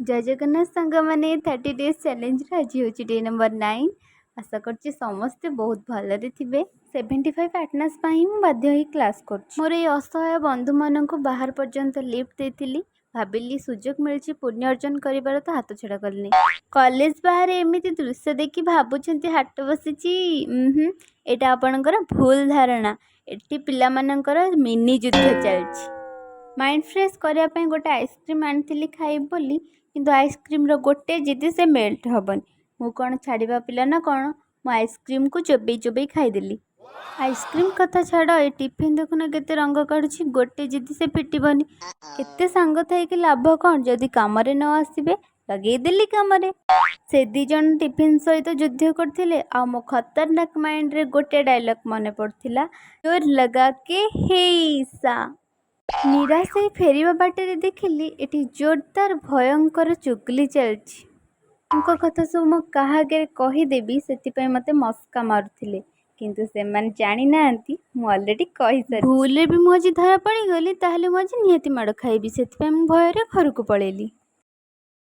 ଜୟ ଜଗନ୍ନାଥ ସାଙ୍ଗମାନେ। 30 ଡେଜ୍ ଚ୍ୟାଲେଞ୍ଜର ଆଜି ହେଉଛି ଡେ ନମ୍ବର 9। ଆଶା କରୁଛି ସମସ୍ତେ ବହୁତ ଭଲରେ ଥିବେ। 75 ଆଟେଣ୍ଡାନ୍ସ ପାଇଁ ମୁଁ ବାଧ୍ୟ ହୋଇ କ୍ଲାସ୍ କରୁଛି। ମୋର ଏଇ ଅସହାୟ ବନ୍ଧୁମାନଙ୍କୁ ବାହାର ପର୍ଯ୍ୟନ୍ତ ଲିଫ୍ଟ ଦେଇଥିଲି। ଭାବିଲି ସୁଯୋଗ ମିଳିଛି ପୁଣ୍ୟ ଅର୍ଜନ କରିବାର, ତ ହାତ ଛଡ଼ା କଲିନି। କଲେଜ ବାହାରେ ଏମିତି ଦୃଶ୍ୟ ଦେଖି ଭାବୁଛନ୍ତି ହାଟ ବସିଛି? ଏଇଟା ଆପଣଙ୍କର ଭୁଲ ଧାରଣା। ଏଠି ପିଲାମାନଙ୍କର ମିନି ଯୁଦ୍ଧ ଚାଲିଛି। ମାଇଣ୍ଡ ଫ୍ରେଶ୍ କରିବା ପାଇଁ ଗୋଟେ ଆଇସ୍କ୍ରିମ୍ ଆଣିଥିଲି ଖାଇବି ବୋଲି, କିନ୍ତୁ ଆଇସ୍କ୍ରିମ୍ର ଗୋଟେ ଜିଦି, ସେ ମେଲ୍ଟ ହେବନି। ମୁଁ କ'ଣ ଛାଡ଼ିବା ପିଲା ନା କ'ଣ? ମୁଁ ଆଇସ୍କ୍ରିମ୍କୁ ଚୋବେଇ ଚୋବେଇ ଖାଇଦେଲି। ଆଇସ୍କ୍ରିମ୍ କଥା ଛାଡ଼, ଏ ଟିଫିନ୍ ଦେଖୁନ କେତେ ରଙ୍ଗ କାଢ଼ୁଛି। ଗୋଟେ ଜିଦି, ସେ ଫିଟିବନି। ଏତେ ସାଙ୍ଗ ଥାଇକି ଲାଭ କ'ଣ ଯଦି କାମରେ ନ ଆସିବେ? ଲଗେଇଦେଲି କାମରେ। ସେ ଦୁଇ ଜଣ ଟିଫିନ୍ ସହିତ ଯୁଦ୍ଧ କରୁଥିଲେ ଆଉ ମୋ ଖତରନାକ ମାଇଣ୍ଡରେ ଗୋଟେ ଡାଇଲଗ୍ ମନେ ପଡ଼ୁଥିଲା, "जोर लगा के ହେଇସା"। ନିରାଶ ହେଇ ଫେରିବା ବାଟରେ ଦେଖିଲି ଏଠି ଜୋରଦାର ଭୟଙ୍କର ଚୁଗଲି ଚାଲିଛି। ତାଙ୍କ କଥା ସବୁ ମୁଁ କାହା ଆଗରେ କହିଦେବି, ସେଥିପାଇଁ ମୋତେ ମସ୍କା ମାରୁଥିଲେ। କିନ୍ତୁ ସେମାନେ ଜାଣିନାହାନ୍ତି, ମୁଁ ଅଲରେଡ଼ି କହିସାରିଛି। ଭୁଲରେ ବି ମୁଁ ଆଜି ଧରା ପଡ଼ିଗଲି, ତାହେଲେ ମୁଁ ଆଜି ନିହାତି ମାଡ଼ ଖାଇବି। ସେଥିପାଇଁ ମୁଁ ଭୟରେ ଘରକୁ ପଳେଇଲି।